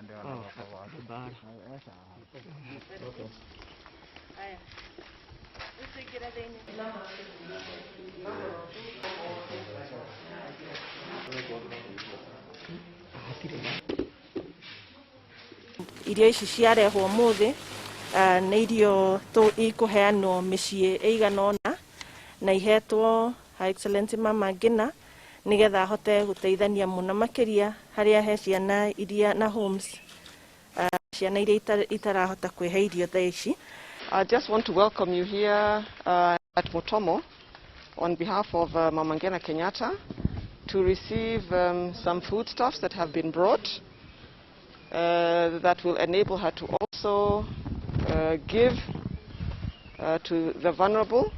Oh, bara. Haya. Tũingĩre thĩinĩ. Irio ici ciarehwo ũmũthĩ nĩ irio ikũheanwo mĩciĩ ĩigana ũna na ihetwo Her Excellency Mama Ngina nĩgetha ahote gũteithania mũno makĩria harĩa he ciana iria na homes, ciana iria itarahota kwĩhe irio thaa ici. I just want to welcome you here at Mutomo on behalf of Mama Ngina Kenyatta to receive some foodstuffs that have been brought that will enable her to also give to the vulnerable.